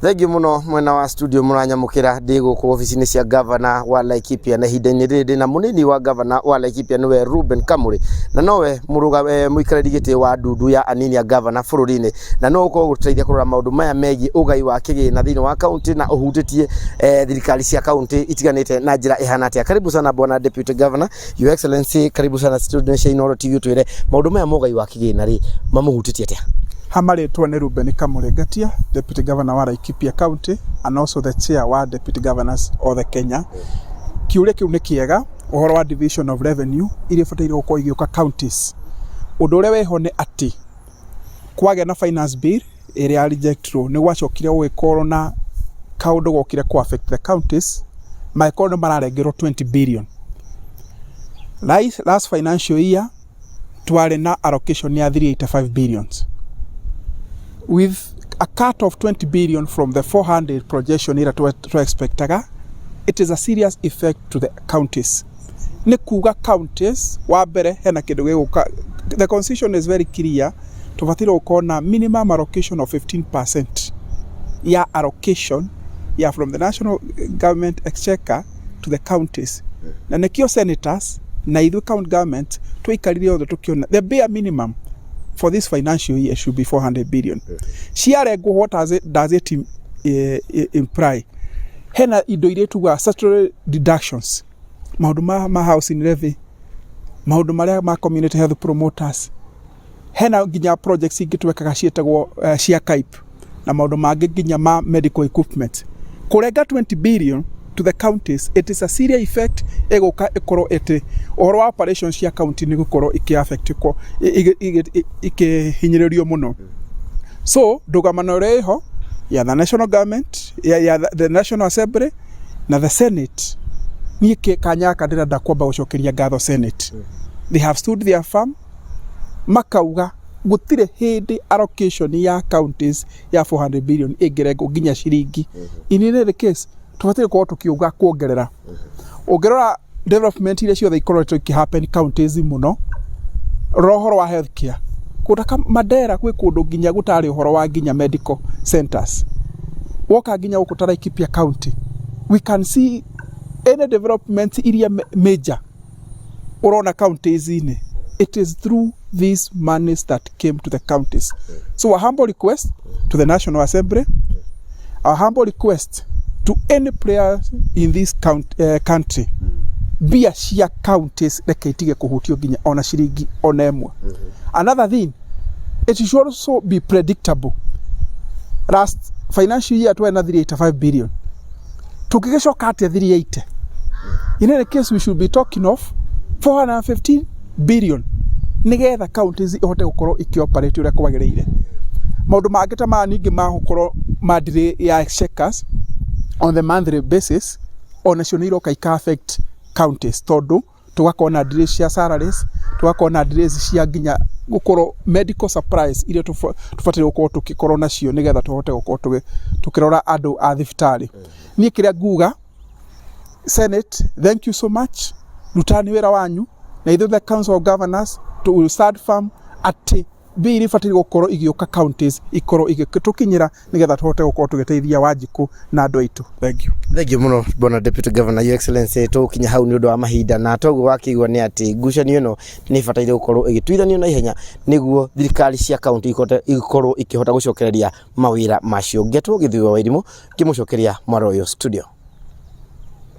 Thengiũ mũno mwena wa studio mũranyamũkĩra ndĩ gũkũ obici-inĩ cia gavana wa Laikipia, na ihinda-inĩ rĩrĩ ndĩna mũnini wa gavana wa Laikipia, nĩwe Reuben Kamuri, na nowe mũikarĩri gĩtĩ wa ndundu ya anini a gavana bũrũri-inĩ, na no ũkorwo gũtũteithia kũrora maũndũ maya megiĩ ũgai wa kĩgĩna thĩinĩ wa kaunti na ũhutĩtie thirikari cia kaunti itiganĩte na njĩra ĩhana atĩa. Karibu sana bwana Deputy Governor, Your Excellency, karibu sana studio cia Inooro TV, ũtwĩre maũndũ maya ma ũgai wa kĩgĩna rĩ mamũhutĩtie atĩa? Ha marĩtwa nĩ Reuben Kamuri Ngatia, Deputy Governor wa Laikipia County and also the chair wa Deputy Governors of the Kenya. Kĩũria kĩu nĩ kĩega, ũhoro wa division of revenue iria ibataire gũkorwo igĩũka counties. Ũndũ ũrĩa wĩho nĩ atĩ kwagĩa na finance bill ĩrĩa ya rejectwo, nĩ gwacokire gũgĩkorwo na kaũndũ gokire kũ affect the counties, magĩkorwo nĩ mararengerwo 20 billion. Last financial year twarĩ na allocation ya 385 billions with a cut of 20 billion from the 400 projection ĩrĩa twa expectaga. It is a serious effect to the counties. Nĩ kuga counties, wa mbere, hena kĩndũ gĩgũka. The constitution is very clear, tũbataire gũkorwo na minimum allocation of 15% ya allocation ya from the national government exchequer to the counties, na nĩkĩo senators na ithuĩ county government twaikarire othe tũkĩona the bare minimum for this financial year should be 400 billion. Ciarengwo, what does it imply? Hena indo iria tugaga statutory deductions, maũndũ ma housing levy, maũndũ marĩa ma community health promoters, hena nginya projects ingĩ twekaga ciĩtagwo cia CAIP na maũndũ mangĩ nginya ma medical equipment. Kũrenga 20 billion to the counties, it is a serious effect ĩgũka ĩkorwo ĩtĩ ũhoro wa operations cia county nĩ gũkorwo ĩkĩ affect, ĩkĩhinyĩrĩrio mũno. So ndũgamano ĩrĩa ĩho ya the national government, ya the National Assembly na the Senate, niĩ kanya gaka ndĩrenda kwamba gũcokeria ngatho Senate. They have stood their firm, makauga gũtirĩ hĩndĩ allocation ya counties ya 400 billion ĩngĩrengwo nginya ciringi. In any case, tũbatiĩ gũkorwo tũkiuga kuongerera. Ũngĩrora development iria ciothe ikoretwo ikĩhappen counties mũno, rora ũhoro wa healthcare kũndũ ta Mandera, gwĩ kũndũ nginya gũtarĩ ũhoro wa nginya medical centers. Woka nginya gũkũ ta Laikipia County, we can see any development iria major ũrona counties-inĩ, it is through these monies that came to the counties. So a humble request to the National Assembly, a humble request to any player in this country, mbia cia counties reke itige kũhutio nginya ona ciringi ona ĩmwe. Another thing, it should also be predictable. Last financial year twarĩ na 385 billion, tũngĩgĩcoka atĩa 380? In any case, we should be talking of 415 billion nĩgetha counties ihote gũkorwo ikĩoperate ũrĩa kwagĩrĩire. Maũndũ mangĩ ta maya ningĩ ma gũkorwo ma delay ya exchequers on the monthly basis, onacio nĩ iroka ika affect counties, tondũ tũgakorwo na delays cia salaries, tũgakorwo na delays cia nginya gũkorwo medical supplies iria tũbataire gũkorwo tũgĩkorwo nacio nĩgetha tũhote gũkorwo tũkĩrora andũ a thibitarĩ. Niĩ kĩrĩa nguga, Senate, thank you so much, rutani wĩra wanyu, na ithuĩ the Council of Governors to will stand firm atĩ mbia iria ibataire gũkorwo igĩũka counties ikorwo igĩtũkinyĩra nĩgetha tũhote gũkorwo tũgĩteithia Wanjikũ na andũ aitũ. Thank you. Thank you mũno, bwana Deputy Governor, Your Excellency. Tũgũkinya hau nĩ ũndũ wa mahinda, na toguo wakĩigua nĩ atĩ ngucanio ĩno nĩ ĩbataire gũkorwo ĩgĩtuithanio na ihenya nĩguo thirikari cia kaunti ikorwo ikĩhota gũcokereria mawĩra macio. Ngetwo Gĩthuĩ wa Irimũ, ngĩmũcokeria mwaro ũyũ studio.